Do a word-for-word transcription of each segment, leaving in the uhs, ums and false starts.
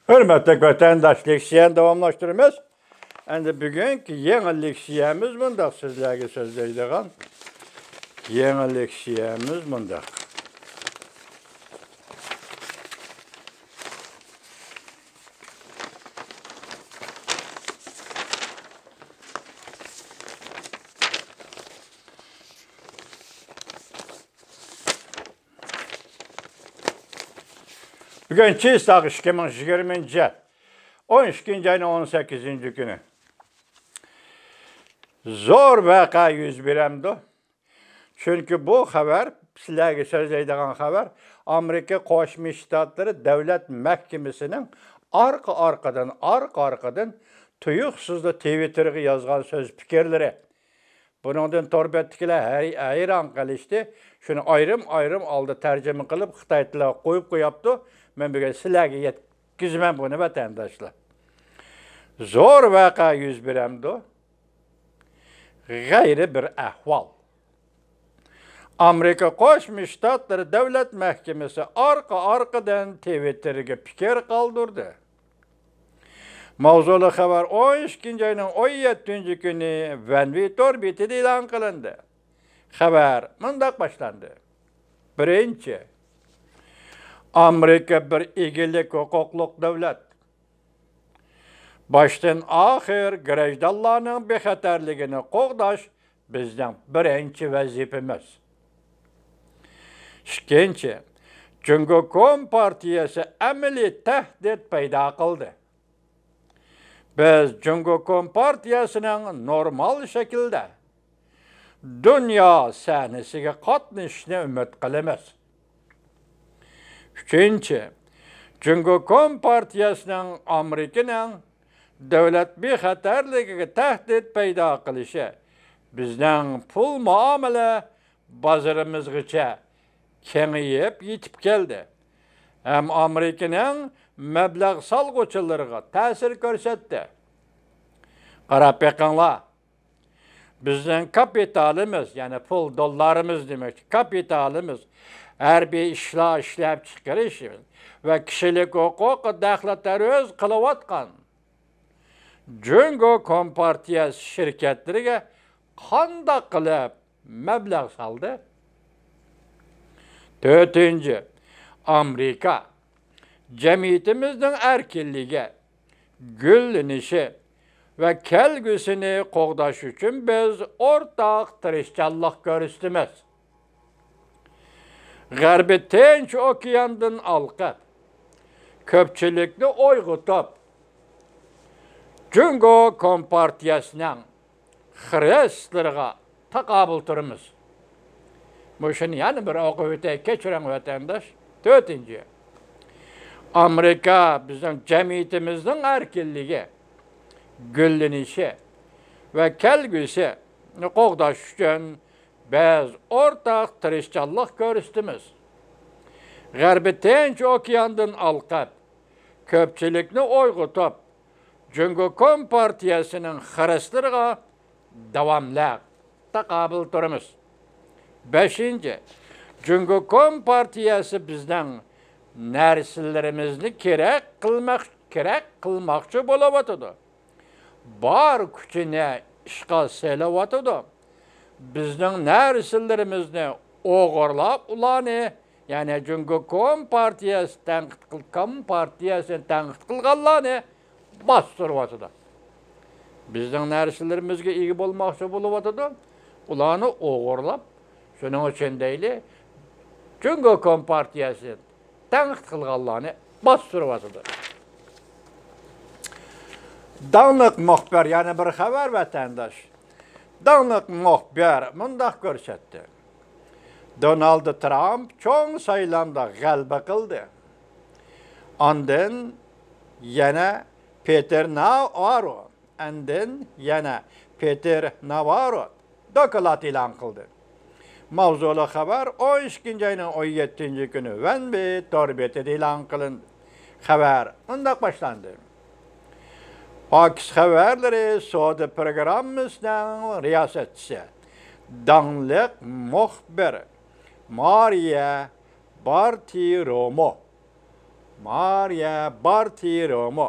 ھۆرمەتلىك ۋەتەنداش، لېكسىيەنى داۋاملاشتۇرىمىز. ئەمدى بۈگۈنكى يېڭى لېكسىيەمىز مۇنداق، سىزلەرگە سۆزلەيدىغان يېڭى لېكسىيەمىز مۇنداق. بۈگۈن چىسلاق ئىككى مىڭ يىگىرمىنچى يىل، ئون ئىككىنچى ئاينىڭ ئون سەككىزىنچى كۈنى. زور ۋەقە يۈز بېرەمدۇ؟ چۈنكى بۇ خەۋەر، سىلەرگە سۆزلەيدىغان خەۋەر، ئامېرىكا قوشما شتاتلىرى دۆلەت مەھكىمىسىنىڭ ئارقا-ئارقىدىن، ئارقا-ئارقىدىن تۇيۇقسىزلا تىۋىتتېرغا يازغان سۆز پىكىرلىرى. بۇنىڭدىن تور بەتتىكىلەر ھەي-، ھەيران قېلىشتى. شۇنى ئايرىم-ئايرىم ئالدى تەرجىمە قىلىپ، خىتاي تىلىغا قويۇپ قوياپتۇ. مەن بۈگۈن سىلەرگە يەتكۈزىمەن بۇنى، ۋەتەنداشلار. زور ۋەقە يۈز بېرەمدۇ؟ غەيرىي بىر ئەھۋال. ئامېرىكا قوشما شتاتلىرى دۆلەت مەھكىمىسى ئارقا-ئارقىدىن تىۋىتتېرگە پىكىر قالدۇردى. ماۋزۇلۇق خەۋەر ئون ئىككىنچى ئاينىڭ ئون يەتتىنچى كۈنى ۋەنۋى تور بېتىدە ئېلان قىلىندى. خەۋەر مۇنداق باشلاندى. بىرىنچى، ئامېرىكا بىر ئىگىلىك ھوقۇقلۇق دۆلەت. باشتىن ئاخىر گراژدانلارنىڭ بىخەتەرلىكىنى قوغداش بىزنىڭ بىرىنچى ۋەزىپىمىز. ئىككىنچى، جۇڭگو كومپارتىيەسى ئەمەلىي تەھدىت پەيدا قىلدى. بىز جۇڭگو كومپارتىيەسىنىڭ نورمال شەكىلدە دۇنيا سەھنىسىگە قاتنىشىشىنى ئۈمىد قىلىمىز. ئۈچىنچى، جۇڭگو كومپارتىيەسىنىڭ ئامېرىكىنىڭ دۆلەت بىخەتەرلىكىگە تەھدىت پەيدا قىلىشى بىزنىڭ پۇل مۇئامىلە بازىرىمىزغىچە كېڭىيىپ يېتىپ كەلدى ھەم ئامېرىكىنىڭ مەبلەغ سالغۇچىلىرىغا تەسىر كۆرسەتتى. قاراپ بېقىڭلار، بىزنىڭ كاپىتالىمىز، يەنى پۇل، دوللارىمىز دېمەكچى، كاپىتالىمىز، ھەربىي ئىشلار، ئىشلەپچىقىرىش ۋە كىشىلىك ھوقۇق دەخلى تەرۇز قىلىۋاتقان جۇڭگو كومپارتىيەسى شىركەتلىرىگە قانداق قىلىپ مەبلەغ سالدى؟ تۆتىنچى، ئامېرىكا جەمئىيىتىمىزنىڭ ئەركىنلىكى، گۈللىنىشى ۋە كەلگۈسىنى قوغداش ئۈچۈن بىز ئورتاق تىرىشچانلىق كۆرسىتىمىز. غەربىي تىنچ ئوكياندىن ھالقىپ، كۆپچىلىكنى ئويغىتىپ، جۇڭگو كومپارتىيەسىنىڭ خىرىسلىرىغا تاقابىل تۇرىمىز. مۇشۇنى يەنە بىر ئوقۇپ ئۆتەي، كەچۈرۈڭ ۋەتەنداش. تۆتىنچى، ئامېرىكا بىزنىڭ جەمئىيىتىمىزنىڭ ئەركىنلىكى، گۈللىنىشى ۋە كەلگۈسىنى قوغداش ئۈچۈن بىز ئورتاق تىرىشچانلىق كۆرسىتىمىز. غەربىي تىنچ ئوكياندىن ھالقىپ، كۆپچىلىكنى ئويغىتىپ، جۇڭگو كومپارتىيەسىنىڭ خىرىسلىرىغا داۋاملىق تاقابىل تۇرىمىز. بەشىنچى، جۇڭگو كومپارتىيەسى بىزنىڭ نەرسىلىرىمىزنى كېرەك قىلماق، كېرەك قىلماقچى بولۇۋاتىدۇ. بار كۈچىنى ئىشقا سېلىۋاتىدۇ. بىزنىڭ نەرسىلىرىمىزنى ئوغرىلاپ، ئۇلارنى، يەنى جۇڭگو كومپارتىيەسى تەنقىد قىل-، كومپارتىيەسىنى تەنقىد قىلغانلارنى باستۇرۇۋاتىدۇ. بىزنىڭ نەرسىلىرىمىزگە ئىگە بولماقچى بولۇۋاتىدۇ. ئۇلارنى ئوغرىلاپ، شۇنىڭ ئۈچۈن دەيلى، جۇڭگو كومپارتىيەسى تەنقىد قىلغانلارنى باستۇرۇۋاتىدۇ. داڭلىق مۇخبىر، يەنە بىر خەۋەر، ۋەتەنداش. داڭلىق مۇخبىر مۇنداق كۆرسەتتى. دونالد ترامپ چوڭ سايلامدا غەلىبە قىلدى. ئاندىن يەنە پېتېر ناۋاررو، ئاندىن يەنە پېتېر ناۋاررو دوكلات ئېلان قىلدى. ماۋزۇلۇق خەۋەر ئون ئىككىنچى ئاينىڭ ئون يەتتىنچى كۈنى ۋەنبى تور بېتىدە ئېلان قىلىندى. خەۋەر مۇنداق باشلاندى. پاكس خەۋەرلىرى سودا پروگراممىسىنىڭ رىياسەتچىسى، داڭلىق مۇخبىر مارىيە بارتىرومو مارىيە بارتيېرومۇ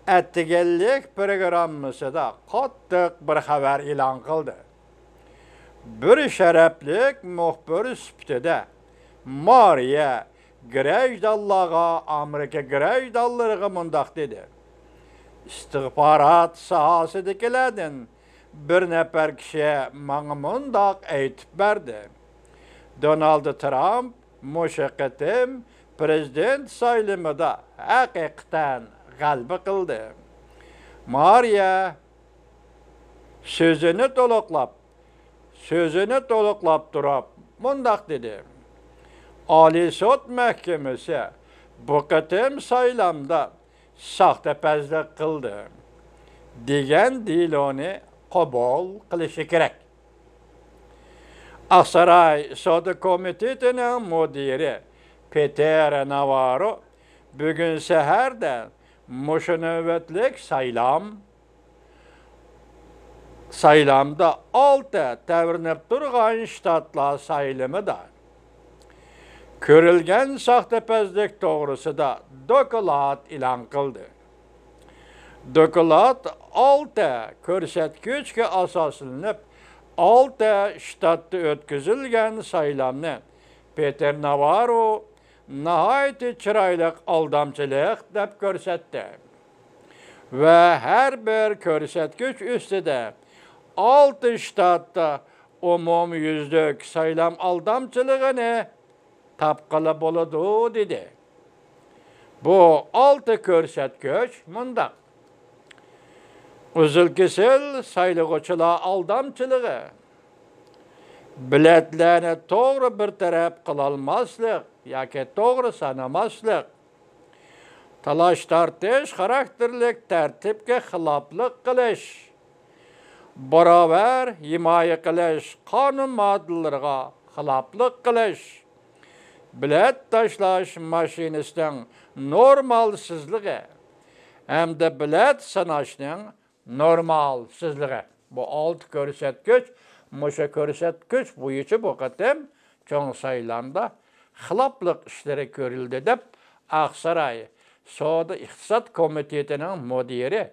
ئەتىگەنلىك پروگراممىسىدا قاتتىق بىر خەۋەر ئېلان قىلدى. بىر شەرەپلىك مۇخبىر سۈپىتىدە مارىيە گرەجدانلارغا، ئامېرىكا گرەجدانلىرىغا مۇنداق دېدى: ئىستىخبارات ساھەسىدىكىلەردىن بىر نەپەر كىشى ماڭا مۇنداق ئېيتىپ بەردى: دونالد ترامپ مۇشۇ قېتىم پىرېزىدېنت سايلىمىدا ھەقىقەتەن غەلىبە قىلدى. مارىيە سۆزىنى تولۇقلاپ، سۆزىنى تولۇقلاپ تۇرۇپ مۇنداق دېدى: ئالىي سوت مەھكىمىسى بۇ قېتىم سايلامدا ساختىپەزلىك قىلدى دېگەن دېلونى قوبۇل قىلىشى كېرەك. ئاقساراي سودا كومىتېتىنىڭ مۇدىرى پېتېر ناۋارو بۈگۈن سەھەردە مۇشۇ نۆۋەتلىك سايلام، سايلامدا ئالتە تەۋرىنىپ تۇرغان شتاتلار سايلىمىدا كۆرۈلگەن ساختىپەزلىك توغرىسىدا دوكلات ئېلان قىلدى. دوكلات ئالتە كۆرسەتكۈچكە ئاساسلىنىپ، ئالتە شتاتتا ئۆتكۈزۈلگەن سايلامنى پېتېر ناۋارو ناھايىتى چىرايلىق ئالدامچىلىق دەپ كۆرسەتتى ۋە ھەر بىر كۆرسەتكۈچ ئۈستىدە ئالتە شتاتتا ئومۇميۈزلۈك سايلام ئالدامچىلىقىنى تاپقىلى بولىدۇ، دېدى. بۇ ئالتە كۆرسەتكۈچ مۇنداق: ئۈزۈل-كېسىل سايلىغۇچىلار ئالدامچىلىقى، بېلەتلەرنى توغرا بىر تەرەپ قىلالماسلىق ياكى توغرا سانىماسلىق، تالاش-تارتىش خاراكتېرلىك تەرتىپكە خىلاپلىق قىلىش، باراۋەر ھىمايە قىلىش قانۇن ماددىلىرىغا خىلاپلىق قىلىش، بېلەت تاشلاش ماشىنىسىنىڭ نورمالسىزلىقى ھەمدە بېلەت ساناشنىڭ نورمالسىزلىقى. بۇ ئالتە كۆرسەتكۈچ، مۇشۇ كۆرسەتكۈچ بويىچە بۇ قېتىم چوڭ سايلامدا خىلاپلىق ئىشلىرى كۆرۈلدى، دەپ ئاقساراي سودا ئىقتىساد كومىتېتىنىڭ مۇدىرى،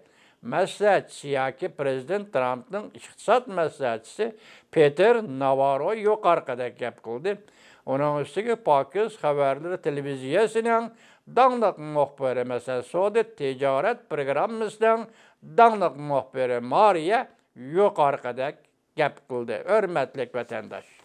مەسلىھەتچىسى ياكى پىرېزىدېنت ترامپنىڭ ئىقتىساد مەسلىھەتچىسى پېتېر ناۋارو يۇقىرىقىدەك گەپ قىلدى. ئۇنىڭ ئۈستىگە پاكىز خەۋەرلىرى تېلېۋىزىيەسىنىڭ داڭلىق مۇخبىرى، مەسىلەن، سودا تىجارەت پروگراممىسىنىڭ داڭلىق مۇخبىرى مارىيە يۇقىرىقىدەك گەپ قىلدى. ھۆرمەتلىك ۋەتەنداش!